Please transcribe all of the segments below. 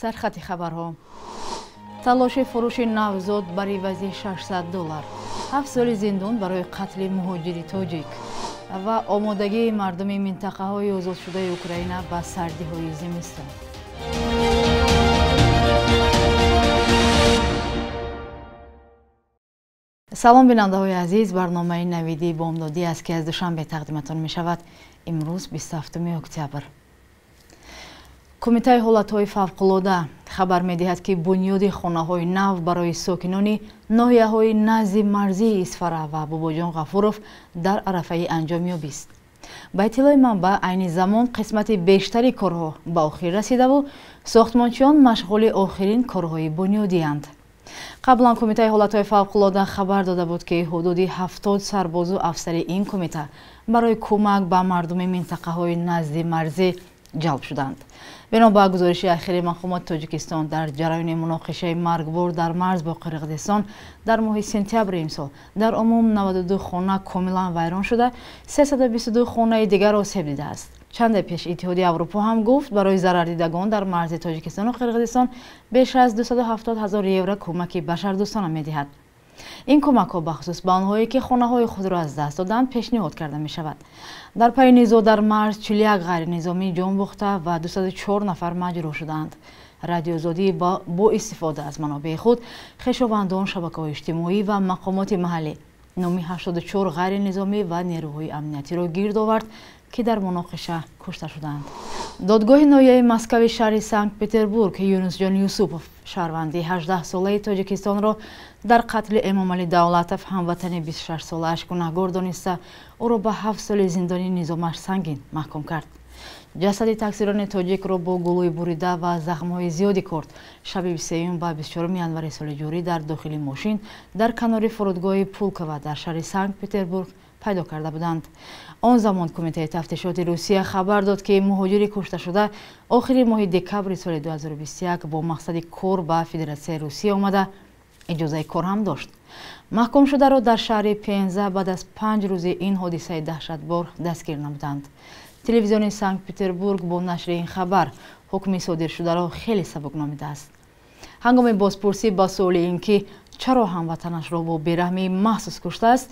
Сархати хабарҳо. Талоши фурӯши навзод бар ивази $600, 7 соли зиндон барои қатли муҳоҷири тоҷик ва омодагии мардуми минтақаҳои озодшудаи Украина ба сардиҳои зимистон. Салом бинандаҳои азиз, барномаи навидии бомдодӣ аст, ки аз Душанбе тақдиматон мешавад. Имрӯз 27 октябр. Кумитаи ҳолатҳои фавқулода хабар медиҳад, ки бунёди хонаҳои нав барои сокинони ноҳияҳои назди марзии Исфара ва Бобоҷон Ғафуров дар арафаи анҷомёбист. Ба иттилои манбаъ, айни замон қисмати бештари корҳо ба охир расидаву сохтмончиён машғули охирин корҳои бунёдиянд. Қаблан Кумитаи ҳолатҳои фавқулода хабар дода буд, ки ҳудуди 70 сарбозу афсари ин кумита барои кӯмак ба мардуми минтақаҳои назди марзӣ ҷалб шуданд. Бино ба гузориши ахири мақомоти Тоҷикистон, дар ҷараёни муноқишаи маргбор дар марз бо Қирғизистон дар моҳи сентябри имсол дар умум 92 хона комилан вайрон шуда, 322 хонаи дигар осеб дидааст. Чанде пеш Иттиҳоди Аврупо ҳам гуфт, барои зарардидагон дар марзи Тоҷикистону Қирғизистон беш аз 270 ҳазор евро кӯмаки башардӯстона медиҳад. Ин кӯмакҳо бахусус ба онҳое, ки хонаҳои худро аз даст доданд, пешниҳод карда мешавад. Дар пайи низоъ дар марз 41 ғайринизомӣ ҷон бохта ва 204 нафар маҷрӯҳ шуданд. Радиоозодӣ бо истифода аз манобеи худ, хешовандон, шабакаҳои иҷтимоӣ ва мақомоти маҳаллӣ номи 84 ғайринизомӣ ва нерӯҳои амниятиро гирд овард, ки дар муноқиша кушта шуданд. Додгоҳи ноҳияи Москави шаҳри Санкт-Петербург Юнусҷон Юсупов, шаҳрванди 18-солаи Тоҷикистонро дар қатли Эмомалӣ Давлатов, ҳамватани 26-солааш, гунаҳгор дониста, ӯро ба 7 соли зиндони низомаш сангин маҳкум кард. Ҷасади таксирони тоҷикро бо гулӯи бурида ва захмҳои зиёди корд шаби 23 ба 24 январи соли ҷорӣ дар дохили мошин дар канори фурудгоҳи Пулково дар шаҳри Санкт-Петербург пайдо карда буданд. Он замон Кумитаи тафтишоти Русия хабар дод, ки муҳоҷири кушташуда охири моҳи декабри соли 2021 бо мақсади кор ба Федератсияи Русия омада, иҷозаи кор ҳам дошт. Маҳкумшударо дар шаҳри Пенза баъд аз 5 рӯзи ин ҳодисаи даҳшатбор дастгир намуданд. Телевизиони Санкт-Петербург бо нашри ин хабар ҳукми содиршударо хеле сабук номидааст. Ҳангоми бозпурсӣ ба суоли ин ки чаро ҳамватанашро бо бераҳмии махсус куштааст,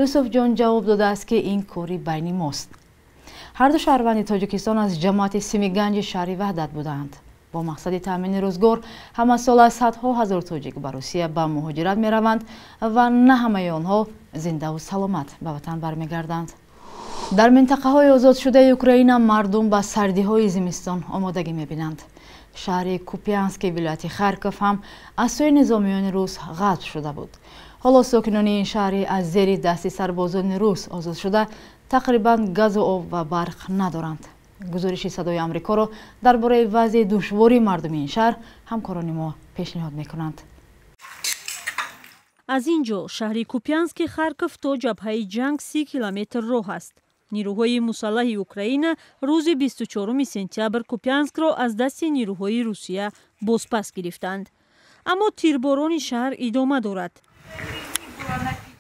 Юсуфҷон ҷавоб додааст, ки ин кори байни мост. Ҳар ду шаҳрванди Тоҷикистон аз ҷамоати Симиганҷи шаҳри Ваҳдат буданд. Бо мақсади таъмини рӯзгор ҳамасола садҳо ҳазор тоҷик ба Русия ба муҳоҷират мераванд ва на ҳамаи онҳо зиндаву саломат ба ватан бармегарданд. Дар минтақаҳои озодшудаи Украина мардум ба сардиҳои зимистон омодагӣ мебинанд. Шаҳри Купянски вилояти Харков ҳам аз сӯи низомиёни рус ғасб шуда буд. Ҳоло сокинони ин шаҳри аз зери дасти сарбозони рус озод шуда тақрибан газу об ва барқ надоранд. Гузориши Садои Амрикоро дар бораи вазъи душвори мардуми ин шаҳр ҳамкорони мо пешниҳод мекунанд. Аз ин ҷо шаҳри Купянски Харков то ҷабҳаи ҷанг 30 километр роҳ аст. Нирӯҳои мусаллаҳи Украина рӯзи 24 сентябр Купянскро аз дасти нирӯҳои Русия бозпас гирифтанд. Аммо тирборони шаҳр идома дорад.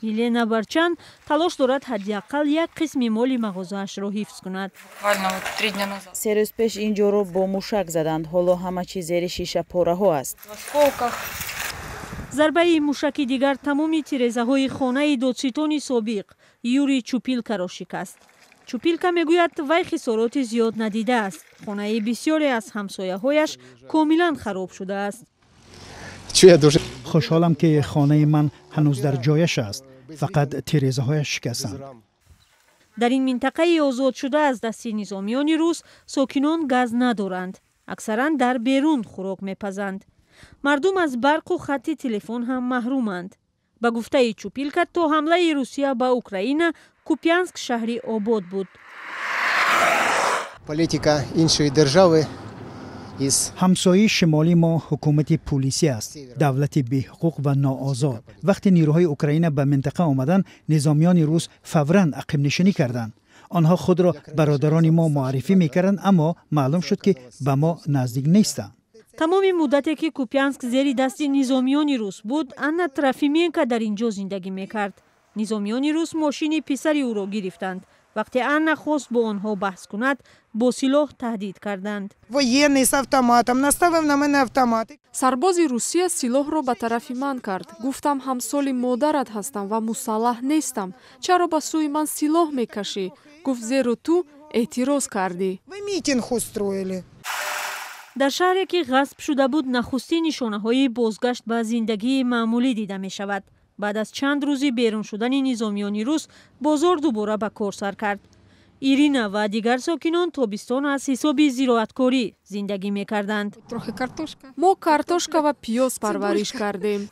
Елена Барчан талош дорад ҳадди ақал як қисми моли мағозаашро ҳифз кунад. 3 рӯз пеш ин ҷоро бо мушак заданд. Ҳоло ҳама чиз зери шишапораҳо аст. Зарбаи мушаки дигар тамоми тирезаҳои хонаи додситони собиқ Юрий Чупилкаро шикаст. Чупилка мегӯяд, вай хисороти зиёд надидааст. Хонаи бисёре аз ҳамсояҳояш комилан хароб шудааст. Хушҳолам, ки хонаи ман ҳанӯз дар ҷояш аст, фақат тирезаҳояш шикастанд. Дар ин минтақаи озодшуда аз дасти низомиёни рус сокинон газ надоранд. Аксаран дар берун хӯрок мепазанд. Мардум аз барқу хатти телефон ҳам маҳруманд. Ба гуфтаи Чупилка, то ҳамлаи Русия ба Украина Купянск шаҳри обод буд. Политика іншої держави. Ҳамсояи шимолии мо ҳукумати пулисӣ аст, давлати беҳуқуқ ва ноозод. Вақте нирӯҳои Украина ба минтақа омаданд, низомиёни рус фавран ақибнишинӣ карданд. Онҳо худро бародарони мо муаррифӣ мекарданд, аммо маълум шуд, ки ба мо наздик нестанд. Тамоми муддате, ки Купянск зери дасти низомиёни рус буд, Анна Трофименко дар ин ҷо зиндагӣ мекард. Низомиёни рус мошини писари ӯро гирифтанд. Вақте Анна хост бо онҳо баҳс кунад, бо силоҳ таҳдид карданд. Военный с автоматом наставив на мене автомат. Сарбози Русия силоҳро ба тарафи ман кард. Гуфтам, ҳамсоли модарат ҳастам ва мусаллаҳ нестам. Чаро ба сӯи ман силоҳ мекашӣ? Гуфт, зеро ту эътироз кардӣ. Вы митинг устроили. Дар шаҳре, ки ғасб шуда буд, нахустин нишонаҳои бозгашт ба зиндагии маъмулӣ дида мешавад. Баъд аз чанд рӯзи берун шудани низомиёни рус, бозор дубора ба кор сар кард. Ирина ва дигар сокинон тобистон аз ҳисоби зироаткорӣ зиндагӣ мекарданд. Мо картошка ва пиёз парвариш кардем.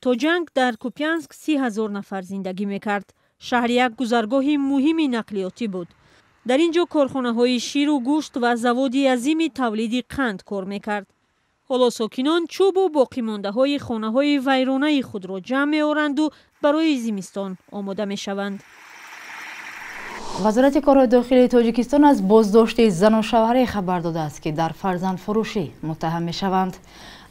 То ҷанг дар Купянск 30 000 нафар зиндагӣ мекард. Шаҳр як гузаргоҳи муҳими нақлиётӣ буд. Дар ин ҷо корхонаҳои ширу гӯшт ва заводи азими тавлиди қанд кор мекард. Ҳоло сокинон чӯбу боқимондаҳои хонаҳои вайронаи худро ҷамъ меоранду барои зимистон омода мешаванд. Вазорати корҳои дохилии Тоҷикистон аз боздошти зану шавҳаре хабар додааст, ки дар фарзандфурӯшӣ муттаҳам мешаванд.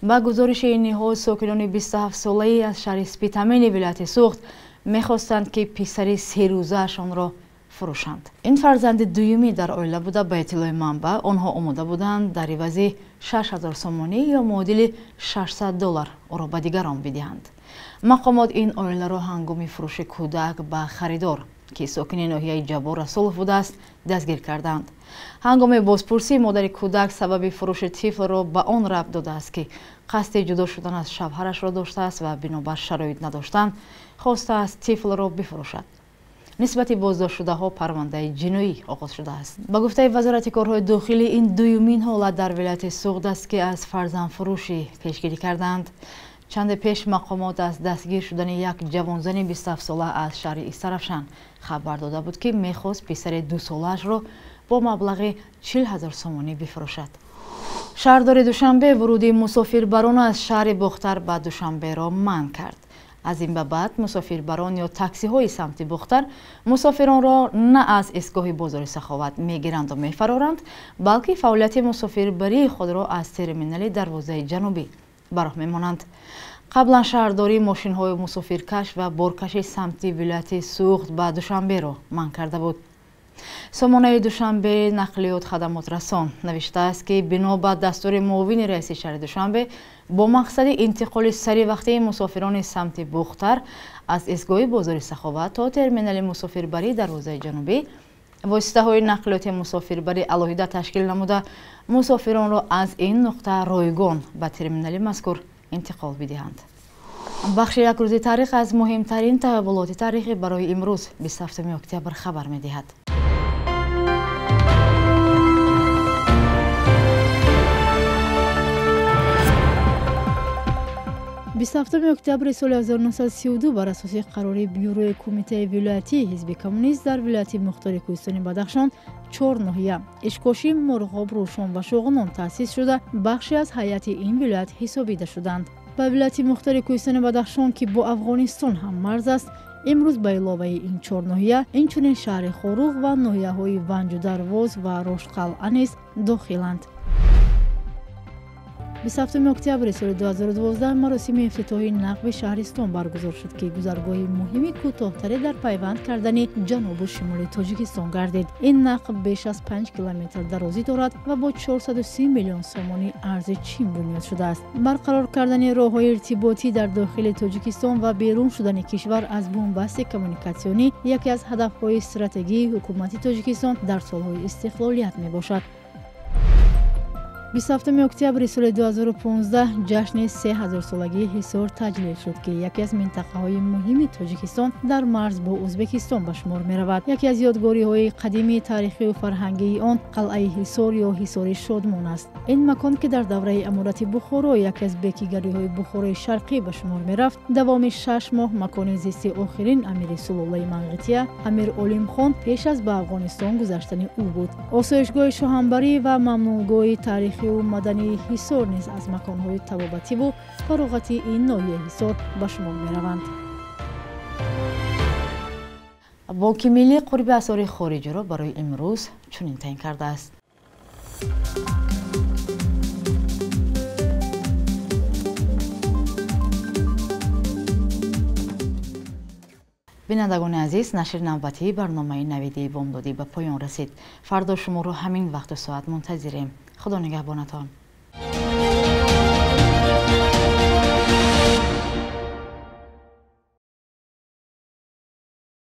Ба гузориши ин ниҳод, сокинони 27-солаи аз шаҳри Спитамени вилояти Суғд мехостанд, ки писари серӯзаашонро фурӯшанд. Ин фарзанди дуюмӣ дар оила буда, ба иттилои манбаъ, онҳо омода буданд дар ивази 6000 сомонӣ ё муодили 600 доллар ӯро ба дигарон бидиҳанд. Мақомот ин оиларо ҳангоми фурӯши кӯдак ба харидор, ки сокини ноҳияи Ҷаббор Расулов будааст, дастгир карданд. Ҳангоми бозпурсӣ модари кӯдак сабаби фурӯши тифлро ба он рабт додааст, ки қасди ҷудо шудан аз шавҳарашро доштааст ва бинобар шароит надоштан хостааст тифлро бифурӯшад. Нисбати боздоштшудаҳо парвандаи ҷиноӣ оғоз шудааст. Ба гуфтаи Вазорати корҳои дохилӣ, ин дуюмин ҳолат дар вилояти Суғд аст, ки аз фарзандфурӯшӣ пешгирӣ карданд. Чанде пеш мақомот аз дастгир шудани як ҷавонзани 27-сола аз шаҳри Истаравшан хабар дода буд, ки мехост писари дусолаашро бо маблағи 40 000 сомонӣ бифурӯшад. Шаҳрдори Душанбе вуруди мусофирбарон аз шаҳри Бохтар ба Душанберо манъ кард. Аз ин ба баъд мусофирбарон ё таксиҳои самти Бохтар мусофиронро на аз истгоҳи бозори Саховат мегиранду мефароранд, балки фаъолияти мусофирбарии худро аз терминали дарвозаи ҷанубӣ ба роҳ мемонанд. Қаблан шаҳрдорӣ мошинҳои мусофиркаш ва боркаши самти вилояти Суғд ба Душанберо манъ карда буд. Сомонаи Душанбе нақлиёт хадамотрасон навиштааст, ки бино ба дастури муовини раиси шаҳри Душанбе, бо мақсади интиқоли саривақтии мусофирони самти Бохтар аз истгоҳи бозори Саховат то терминали мусофирбарии дарвозаи ҷанубӣ воситаҳои нақлиёти мусофирбарӣ алоҳида ташкил намуда, мусофиронро аз ин нуқта ройгон ба терминали мазкур интиқол бидиҳанд. Бахши «Як рӯзи таърих» аз муҳимтарин таҳаввулоти таърихӣ барои имрӯз, 27 октябр, хабар медиҳад. 27 октябри соли 1932 бар асоси қарори бюрои кумитаи вилоятии ҳизби коммунист дар вилояти мухтори Кӯҳистони Бадахшон чор ноҳия: Ишкошим, Мурғоб, Рӯшон ва Шуғнон таъсис шуда, бахше аз ҳайати ин вилоят ҳисобида шуданд. Ба вилояти мухтори Кӯҳистони Бадахшон, ки бо Афғонистон ҳаммарз аст, имрӯз ба иловаи ин чор ноҳия инчунин шаҳри Хоруғ ва ноҳияҳои Ванҷу Дарвоз ва Роштқалъа низ дохиланд. 27 октябри соли 2012 маросими ифтитоҳи нақби шаҳристон баргузор шуд, ки гузаргоҳи муҳими кӯтоҳтаре дар пайванд кардани ҷанубу шимоли Тоҷикистон гардид. Ин нақб беш аз 5 километр дарозӣ дорад ва бо 430 миллион сомонӣ арзи Чин бунёд шудааст. Барқарор кардани роҳҳои иртиботӣ дар дохили Тоҷикистон ва берун шудани кишвар аз бунбасти коммуникатсионӣ яке аз ҳадафҳои стратегии ҳукумати Тоҷикистон дар солҳои истиқлолият мебошад. 27 октябри соли 2015 ҷашни 3000-солагии Ҳисор таҷлил шуд, ки яке аз минтақаҳои муҳими Тоҷикистон дар марз бо Ӯзбекистон ба шумор меравад. Яке аз ёдгориҳои қадимии таърихию фарҳангии он қалъаи Ҳисор ё Ҳисори Шодмон аст. Ин макон, ки дар давраи аморати Бухоро яке аз бекигариҳои Бухорои Шарқӣ ба шумор мерафт, давоми 6 моҳ макони зисти охирин амири сулолаи Манғития, Амир Олимхон, пеш аз ба Афғонистон гузаштани ӯ буд. Осоишгоҳи шоҳанбарӣ ва мамнӯъгоҳи таърихию мадании Ҳисор низ аз маконҳои табобативу фароғатии ин ноҳияи Ҳисор ба шумор мераванд. Бонки Миллӣ қурби асъори хориҷиро барои имрӯз чунин таъин кардааст. Бинандагони азиз, нашри навбатии барномаи Навиди бомдодӣ ба поён расид. Фардо шуморо ҳамин вақту соат мунтазирем. Худо нигаҳбонатон.